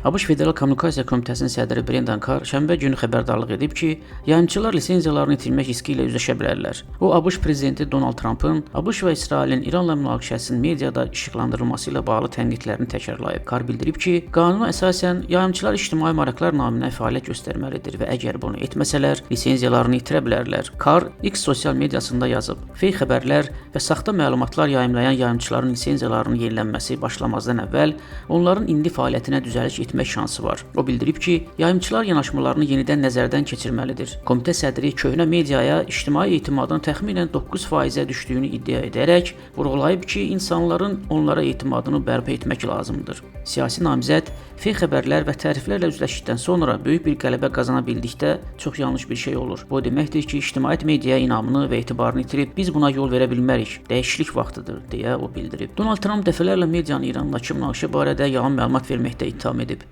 ABŞ Federal Kommunikasiya Komitəsinin sədri Brendan Carr şənbə günü xəbərdarlıq edib ki, yayımçılar lisenziyalarını itirmək riski ilə üzləşə bilərlər. O, ABŞ prezidenti Donald Trampın ABŞ və İsrailin İranla münaqişəsinin mediada işıqlandırılması ilə bağlı tənqidlərini təkrarlayıb. Carr bildirib ki, qanuna əsasən yayımçılar ictimai maraqlar naminə fəaliyyət göstərməlidir və əgər bunu etməsələr, lisenziyalarını itirə bilərlər. Carr X sosial mediasında yazıb: "Fake xəbərlər və saxta məlumatlar yayımlayan yayımçıların lisenziyalarının yenilənməsi başlamazdan əvvəl onların indi fəaliyyətinə düzəliş etmək şansı var." O bildirib ki, yayımçılar yanaşmalarını yenidən nəzərdən keçirməlidir. Komitə sədri köhnə mediaya ictimai etimadın təxminən 9%-ə düşdüyünü iddia edərək vurğulayıb ki, insanların onlara etimadını bərpa etmək lazımdır. Siyasi namizəd fake xəbərlər və təriflərlə üzləşdikdən sonra böyük bir qələbə qazana bildikdə çox yanlış bir şey olur. Bu o deməkdir ki, ictimaiyyət mediaya inamını və etibarını itirib. Biz buna yol verə bilmərik. Dəyişiklik vaxtıdır, deyə o bildirib. Donald Tramp dəfələrlə medianı İrandakı münaqişə barədə yalan məlumat verməkdə ittiham edib.